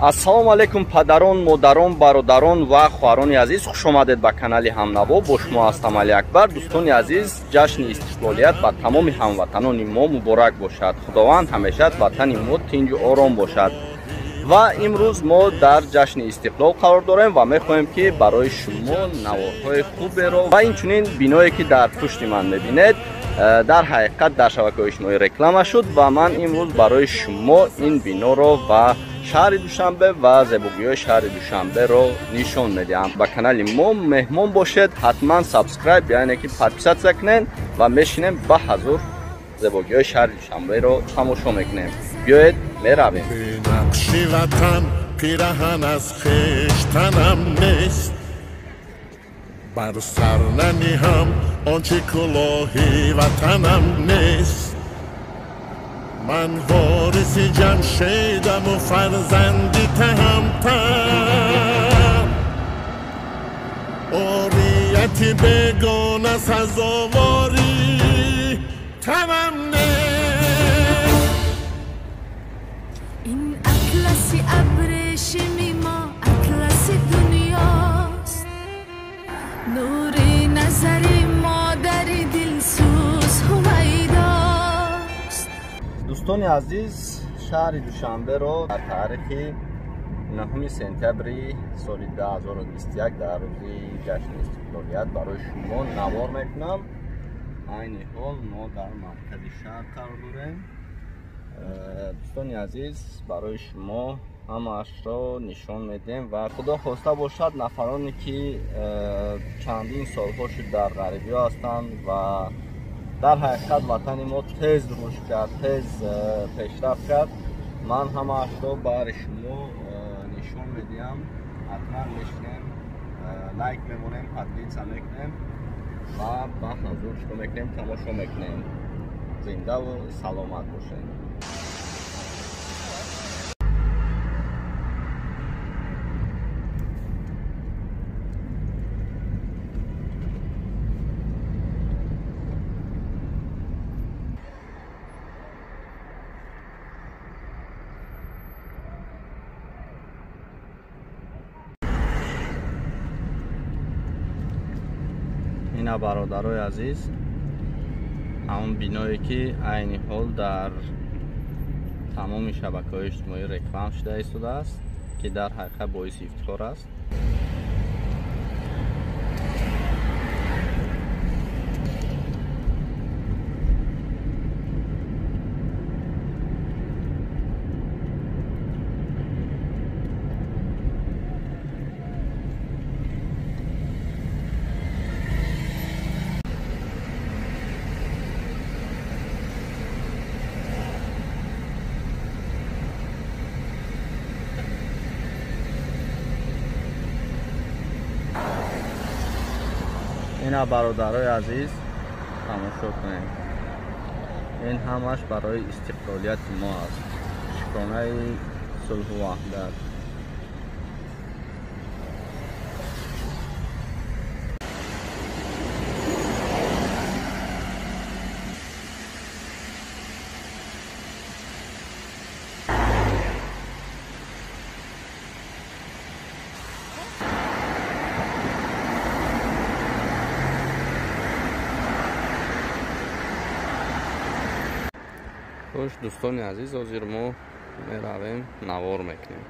Ассалому алайкум падарон, модарон, бародарон ва хоҳарони азиз, хуш омадед ба канали Ҳамнаво. Бо шумо ҳастам Али Акбар. Дӯстони азиз, ҷашни истиқлолият ба тамоми ҳамватанони мо муборак бошад. Худованд ҳамеша ватани мо тинҷу ором бошад. Ва имрӯз мо дар ҷашни истиқлол қарор дорем ва мехоҳем ки барои шумо наворҳои хуберо ва инчунин биное ки дар пушти ман мебинед дар ҳақиқат дар шабакаҳои иҷтимоӣ реклама шуд ва ман имрӯз барои шумо ин биноро ва шаҳри Душанбе ва зебогиҳои шаҳри Душанберо нишон медиҳам. Ба канали мо меҳмон бошед, ҳатман subscribe, яъне ки подписаться кунед ва мешинем ба ҳазур зебогиҳои шаҳри Душанберо тамошо мекунем. Биёед меравем. Нақши ватан пираҳан аз хештанам нест, бар сар наниҳам он чи кулоҳи ватанам нест. Ман вориси Ҷамшедаму фарзанди Таҳамтан, орияти бегона сазовори танам нест. Ин атласи абрешими мо атласи дунёст, нури назари модари дилсӯз ҳувайдост. Дӯстони азиз, шаҳри Душанберо дар таърихи 9 сентябри соли 2021 дар рӯзи ҷашни истиқлолият барои шумо навор мекунам. Айни ҳол мо дар маркази шаҳр қарор дорем. Дӯстони азиз, барои шумо ҳамаашро нишон медиҳем ва худо хоста бошад нафароне ки чандин солҳо шуд дар ғарибиҳо ҳастанд ва дар ҳақиқат ватани мо тез рушд кард, тез пешрафт кард. Ман ҳамаашро барои шумо нишон медиҳам. Ҳатман мешинем, лайк мемонем, подписка мекунем ва ба ҳазур шумо мекунем, тамошо мекунем. Зиндаву саломат бошед. Ина бародарои азиз, ҳамон биное ки айни ҳол дар тамоми шабакаҳои иҷтимоӣ реклам шуда истодааст, ки дар ҳақиқат боиси ифтихор аст. Ина бародарои азиз, тамошо кунед. Ин ҳамаш барои истиқлолияти мо аст, шукронаи сулҳу ваҳдат. Хуш дӯстони азиз, ҳозир мо меравем, навор мекунем.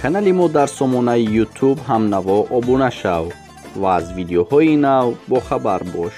Канали мо дар сомонаи YouTube ҳамнаво обуна шав ва аз видеоҳои нав бохабар бош.